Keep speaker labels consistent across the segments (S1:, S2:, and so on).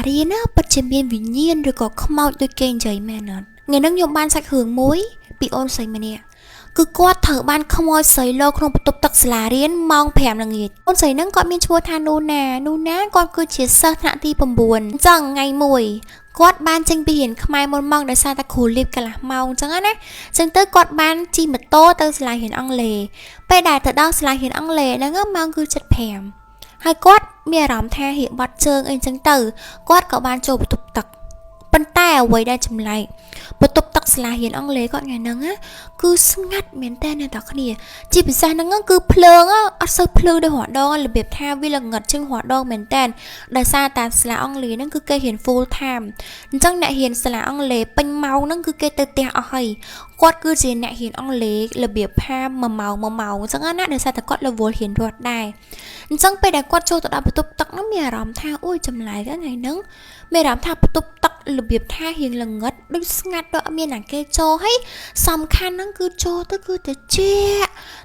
S1: រៀនណាពិតជាមានវិញ្ញាណឬក៏ខ្មោចដូចគេនិយាយមែនអត់ថ្ងៃហ្នឹងខ្ញុំបានសាច់រឿងមួយពីអូនស្រីម្នាក់គឺគាត់ត្រូវបានខ្មោចស្រីលោក្នុងបន្ទប់ទឹកសាលារៀនម៉ោង5ល្ងាចអូនស្រីហ្នឹងគាត់មានឈ្មោះថានូណានូណាគាត់គឺជាសិស្សថ្នាក់ទី9អញ្ចឹងថ្ងៃមួយគាត់បានចេញពីរៀនខ្មែរមុនម៉ោងដោយសារតែគ្រូលៀបកន្លះម៉ោងអញ្ចឹងណាអញ្ចឹងទៅគាត់បានជិះម៉ូតូទៅសាលារៀនអង់គ្លេសពេលដែលទៅដល់សាលារៀនអង់គ្លេសហ្នឹងម៉ោងគឺ7:05ហើយគាត់មានអារម្មណ៍ថារៀបបាត់ជើងអីអញ្ចឹងទៅគាត់ក៏បានចូលបន្ទប់ទឹកប៉ុន្តែអ្វីដែលចម្លែកបន្ទប់ទឹកសាលារៀនអង់គ្លេសគាត់ថ្ងៃហ្នឹងគឺស្ងាត់មែនតើអ្នកទាំងគ្នាជាពិសេសហ្នឹងគឺភ្លើងអត់សូវភ្លឺដូចរាល់ដងរបៀបថាវាល្ងឹតជាងរាល់ដងមែនតើដោយសារតែសាលាអង់គ្លេសហ្នឹងគឺគេរៀន full time អញ្ចឹងអ្នករៀនសាលាអង់គ្លេសពេញម៉ោងហ្នឹងគឺគេទៅផ្ទះអស់ហើយគាត់គឺជាអ្នករៀនអង់គ្លេសរបៀបថា1ម៉ោង1ម៉ោងអញ្ចឹងណាដោយសារតែគាត់រវល់រៀនរត់ដែរអញ្ចឹងពេលដែលគាត់ចូលទៅដល់បន្ទប់ទឹកហ្នឹងមានអារម្មណ៍ថាអូយចម្លែកថ្ងៃហ្នឹងមានអារម្មណ៍ថាបន្ទប់ទឹករបៀបថារៀងល្ងឹតដូចស្ងាត់ដូចអត់មានអ្នកគេចូលហើយសំខាន់ហ្នឹងគឺចូលទៅគឺតិច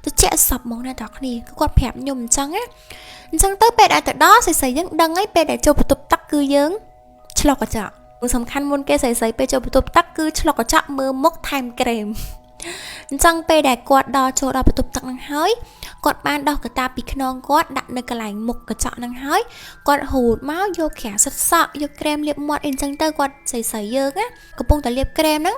S1: តិចសពហ្មងណាតោះគ្នាគឺគាត់ប្រាប់ខ្ញុំអញ្ចឹងណាអញ្ចឹងទៅពេលដែលទៅដល់ស្រីៗយើងដឹងហើយពេលដែលចូលបន្ទប់ទឹកគឺយើងឆ្លុះកញ្ចក់សំខាន់មុនគេស្រីៗពេលចូលបន្ទប់ទឹកគឺឆ្លុះកញ្ចក់មើលមុខថែមក្រែមអញ្ចឹងពេលដែលគាត់ដល់ចូលដល់បន្ទប់ទឹកហ្នឹងហើយគាត់បានដោះកតាពីខ្នងគាត់ដាក់នៅកន្លែងមុខកញ្ចក់ហ្នឹងហើយគាត់ហូតមកយកក្រាសិតសក់យកក្រែមលាបមាត់អីអញ្ចឹងទៅគាត់ស្រីៗយើងណាកំពុងតែលាបក្រែមហ្នឹង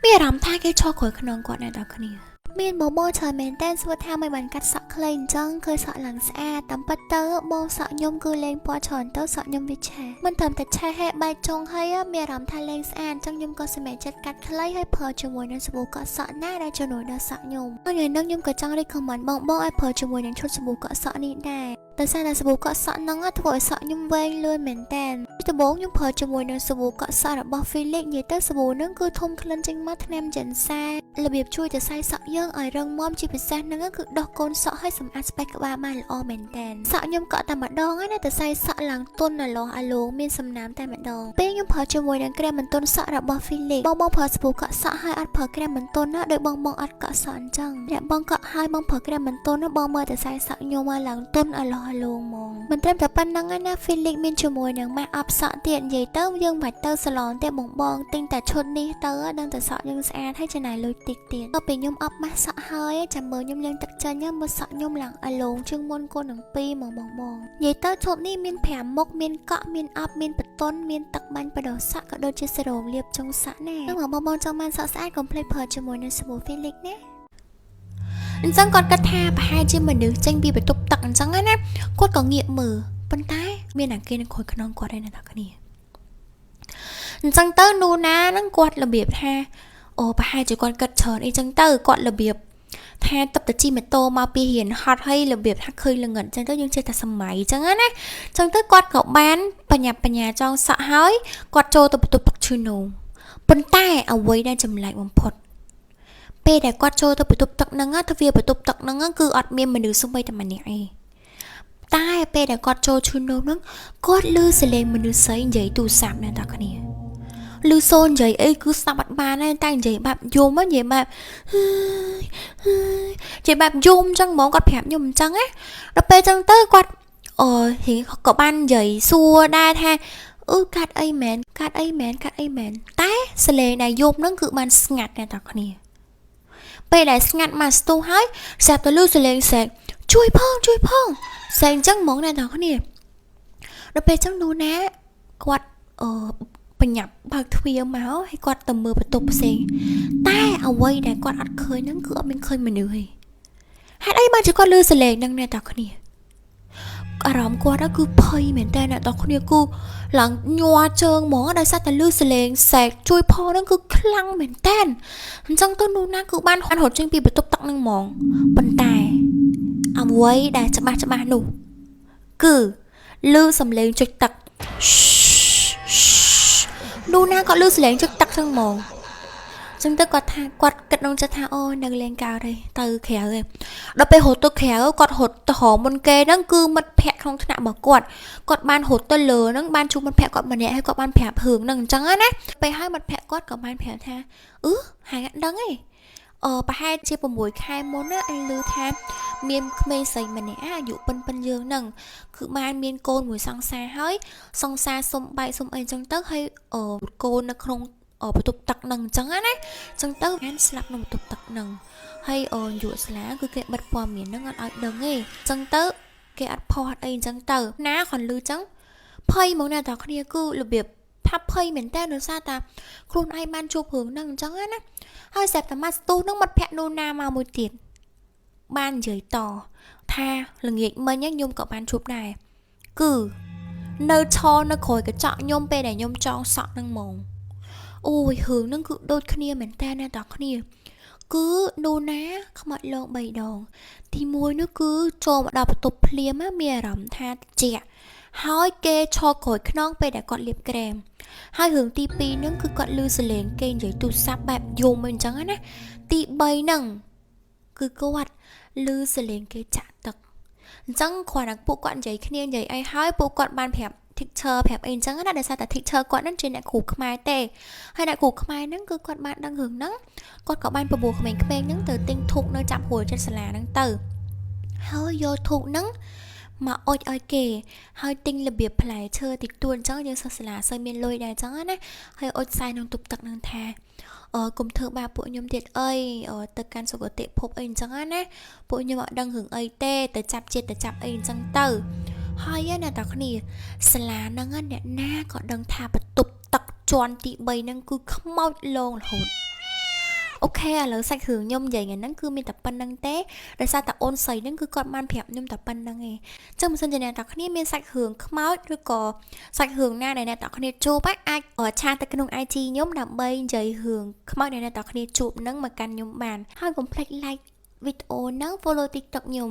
S1: មានអារម្មណ៍ថាគេឈរក្រោយខ្នងគាត់អ្នកទាំងគ្នាមានបបោច្រើនមែនតើសួរថាមិនបានកាត់សក់ខ្លីអញ្ចឹងឃើញសក់ឡើងស្អាតតាមពិតទៅបងសក់ខ្ញុំគឺលេងពណ៌ច្រើនទៅសក់ខ្ញុំវាឆេះមិនត្រឹមតែឆេះហេបែកចុងហើយមានអារម្មណ៍ថាលេងស្អាតអញ្ចឹងខ្ញុំក៏សម្រេចចិត្តកាត់ខ្លីហើយប្រើជាមួយនឹងសាប៊ូកក់សក់ណាដែលជំនួយដល់សក់ខ្ញុំថ្ងៃនេះខ្ញុំក៏ចង់ recommend បងបងឲ្យប្រើជាមួយនឹងឈុតសាប៊ូកក់សក់នេះដែរដោយសារតែសាប៊ូកក់សក់ហ្នឹងធ្វើឲ្យសក់ខ្ញុំវែងលឿនមែនតើដំបូងខ្ញុំប្រើជាមួយនឹងសាប៊ូកក់សក់របស់ Felix និយាយទៅសាប៊ូហ្នឹងគឺធំក្លិនចេញមកថ្នាំចិនសារបៀបជួយទៅសៃសក់យើងឲ្យរឹងមាំជាពិសេសហ្នឹងគឺដោះកូនសក់ឲ្យសម្អាតស្បែកក្បាលបានល្អមែនតើសក់ខ្ញុំកក់តែម្ដងណាទៅសៃសក់ឡើងទន់អាលោះអាលងមានសំណើមតែម្ដងពេលខ្ញុំប្រើជាមួយនឹងក្រែមបន្ទន់សក់របស់ Felix បងបងប្រើសាប៊ូកក់សក់ហើយអត់ប្រើក្រែមបន្ទន់ណាដោយបងបងអត់កក់សក់អញ្ចឹងអ្នកបងកក់ហើយបងប្រើក្រែមបន្ទន់ណាបងមើលតែសៃសក់ខ្ញុំឲ្យឡើងទន់អាលោះអាលងហ្មងមិនត្រឹមតែប៉ុណ្្នឹងឯណា Felix មានជាមួយនឹងម៉ាស់អប់សក់ទៀតនិយាយទៅយើងមិនបាច់ទៅសាឡនទេបងបងទិញតែឈុតនេះទៅដឹងតែសក់យើងស្អាតហើយចំណាយលុយតិចទៀតក៏ពេលខ្ញុំអប់ម៉ាស់សក់ហើយចាំមើលខ្ញុំលាងទឹកចេញមើលសក់ខ្ញុំឡើងអាឡងជាងមុនគុណនឹង2ហ្មងបងបងនិយាយទៅឈុតនេះមាន5មុខមានកក់មានអប់មានបតុនមានទឹកបាញ់បដោសក់ក៏ដូចជាសេរ៉ូមលាបចុងសក់ណានឹងបងបងចង់បានសក់ស្អាតកុំភ្លេចប្រើជាមួយនឹងសាប៊ូ Felix ណាអញ្ចឹងគាត់គិតថាប្រហែលជាមនុស្សចេញពីបន្ទប់ទឹកអញ្ចឹងណាគាត់ក៏ងាកមើលប៉ុន្តែមានអាគេនៅក្រោយខ្នងគាត់ឯណាអ្នកគ្នាអញ្ចឹងទៅនូណាហ្នឹងគាត់របៀបថាអូប្រហែលជាគាត់គិតច្រើនអីចឹងទៅគាត់របៀបថាតបតជិះម៉ូតូមកពីរៀនហត់ហើយរបៀបថាឃើញល្ងិតចឹងទៅយើងចេះតែសម័យចឹងណាចឹងទៅគាត់ក៏បានបញ្ញាបញ្ញាចងសក់ហើយគាត់ចូលទៅបន្ទប់ទឹកឈឺនោមប៉ុន្តែអ្វីដែលចម្លែកបំផុតពេលដែលគាត់ចូលទៅបន្ទប់ទឹកហ្នឹងទ្វារបន្ទប់ទឹកហ្នឹងគឺអត់មានមនុស្សសូម្បីតែម្នាក់ឯងតែពេលដែលគាត់ចូលឈឺនោមហ្នឹងគាត់ឮសំឡេងមនុស្សស្រីនិយាយទូរស័ព្ទអ្នកតាគ្នាឮសូរនិយាយអីគឺស្ដាប់អត់បានទេតែនិយាយបែបយំនិយាយបែបនិយាយបែបយំអញ្ចឹងហ្មងគាត់ប្រាប់ខ្ញុំអញ្ចឹងណាដល់ពេលអញ្ចឹងទៅគាត់អឺរៀងក៏បាននិយាយសួរដែរថាអឺកាត់អីមែនកាត់អីមែនកាត់អីមែនតែសលេងដែលយំហ្នឹងគឺបានស្ងាត់អ្នកតាគ្នាពេលដែលស្ងាត់មកស្ទុះហើយស្រាប់តែឮសលេងស្រែកជួយផងជួយផងស្រែកអញ្ចឹងហ្មងអ្នកតាគ្នាដល់ពេលអញ្ចឹងនូណាគាត់អឺបញ្ញាប់បើកទ្វារមកហើយគាត់ទៅមើលបន្ទប់ផ្សេងតែអ្វីដែលគាត់អត់ឃើញហ្នឹងគឺអត់មានឃើញមនុស្សទេហេតុអីបានជាគាត់ឮសលេងហ្នឹងអ្នកតាគ្នាអារម្មណ៍គាត់គឺភ័យមែនតើអ្នកតាគ្នាគឺឡើងញ័រជើងហ្មងដោយសារតែឮសលេងសែកជួយផងហ្នឹងគឺខ្លាំងមែនតើអញ្ចឹងទៅនោះណាគឺបានរត់ចេញពីបន្ទប់ទឹកហ្នឹងហ្មងប៉ុន្តែអ្វីដែលច្បាស់ច្បាស់នោះគឺឮសំឡេងចុចទឹកនោះណាក៏ឮសំឡេងចុចទឹកចឹងហ្មងចឹងទៅគាត់ថាគាត់គិតក្នុងចិត្តថាអូនៅលេងកោទេទៅក្រៅទេដល់ពេលរត់ទៅក្រៅគាត់រត់ទៅរមុនគេហ្នឹងគឺមិត្តភ័ក្តិក្នុងថ្នាក់របស់គាត់គាត់បានរត់ទៅលើហ្នឹងបានជួបមិត្តភ័ក្តិគាត់ម្នាក់ហើយគាត់បានប្រាប់រឿងហ្នឹងអញ្ចឹងណាពេលហើយមិត្តភ័ក្តិគាត់ក៏បានប្រាប់ថាអឺហើយអត់ដឹងទេ ប្រហែលជា6ខែមុនណាអញឮថាមានក្មេងស្រីម្នាក់អាយុប៉ុនប៉ុនយើងហ្នឹងគឺបានមានកូនមួយសង្សារហើយសង្សារសុំបែកសុំអីចឹងទៅហើយកូននៅក្នុងបន្ទប់ទឹកហ្នឹងអញ្ចឹងណាអញ្ចឹងទៅបានស្លាប់ក្នុងបន្ទប់ទឹកហ្នឹងហើយអយុសាលាគឺគេបិទព័ត៌មានហ្នឹងអត់ឲ្យដឹងទេអញ្ចឹងទៅគេអត់ផុសអត់អីអញ្ចឹងទៅណាគាត់ឮចឹងភ័យមកអ្នកទាំងគ្នាគឺរបៀបថាភ័យមែនតើដោយសារតាខ្លួនឯងបានជួបរឿងហ្នឹងអញ្ចឹងណាហើយស្រាប់តែមកស្ទុះហ្នឹងមិត្តភក្តិនូណាមកមួយទៀតបាននិយាយតថាល្ងាចមិញខ្ញុំក៏បានជួបដែរគឺនៅឈរនៅក្រោយកញ្ចក់ខ្ញុំពេលដែលខ្ញុំចងសក់ហ្នឹងហ្មងអូយរឿងហ្នឹងគឺដូចគ្នាមែនតើអ្នកទាំងគ្នាគឺនូណាខ្មោចលង3ដងទី1នោះគឺចូលមកដល់បន្ទប់ភ្លាមមានអារម្មណ៍ថាជាក់ហើយគេឈរក្រោយខ្នងពេលដែលគាត់លាបក្រែមហើយរឿងទី2ហ្នឹងគឺគាត់ឮសំឡេងគេនិយាយទូរស័ព្ទបែបយំអីអញ្ចឹងណាទី3ហ្នឹងគឺគាត់ឮសំឡេងគេចាក់ទឹកអញ្ចឹងគ្រាន់តែពួកគាត់និយាយគ្នានិយាយអីហើយពួកគាត់បានប្រាប់ teacher ប្រាប់អីអញ្ចឹងណាដោយសារតែ teacher គាត់ហ្នឹងជាអ្នកគ្រូខ្មែរទេហើយអ្នកគ្រូខ្មែរហ្នឹងគឺគាត់បានដឹងរឿងហ្នឹងគាត់ក៏បានបបួលក្មេងៗហ្នឹងទៅទិញធូបនៅចាប់ហួរចិត្តសាលាហ្នឹងទៅហើយយកធូបហ្នឹងមកអុចឲ្យគេហើយទិញរបៀបផ្លែឈើតិចតួចអញ្ចឹងយើងសិស្សសាលាសូវមានលុយដែរអញ្ចឹងណាហើយអុចផ្សាយក្នុងទប់ទឹកហ្នឹងថាអឺកុំធ្វើបាបពួកខ្ញុំទៀតអីទៅកាន់សុគតិភពអីអញ្ចឹងណាពួកខ្ញុំអត់ដឹងរឿងអីទេទៅចាប់ជាតិទៅចាប់អីអញ្ចឹងទៅហើយណាតើគ្នាសាលាហ្នឹងអ្នកណាក៏ដឹងថាបន្ទប់ទឹកជាន់ទី3ហ្នឹងគឺខ្មោចលងរហូត okay ឥឡូវសាច់រឿងខ្ញុំនិយាយថ្ងៃហ្នឹងគឺមានតែប៉ុណ្្នឹងទេដោយសារតែអូនស្រីហ្នឹងគឺគាត់បានប្រាប់ខ្ញុំតែប៉ុណ្្នឹងឯងចឹងបើសិនជាអ្នកទាំងគ្នាមានសាច់រឿងខ្មោចឬក៏សាច់រឿងណាដែលអ្នកទាំងគ្នាជួបអាច chat ទៅក្នុង IG ខ្ញុំដើម្បីនិយាយរឿងខ្មោចដែលអ្នកទាំងគ្នាជួបហ្នឹងមកកាន់ខ្ញុំបានហើយកុំភ្លេច like វីដេអូហ្នឹង follow TikTok ខ្ញុំ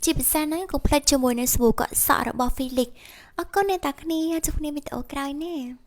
S1: ជាពិសេសហ្នឹងកុំភ្លេចជាមួយនឹងសាប៊ូកក់សក់របស់ Felix អរគុណអ្នកទាំងគ្នាជួបគ្នាវីដេអូក្រោយណា។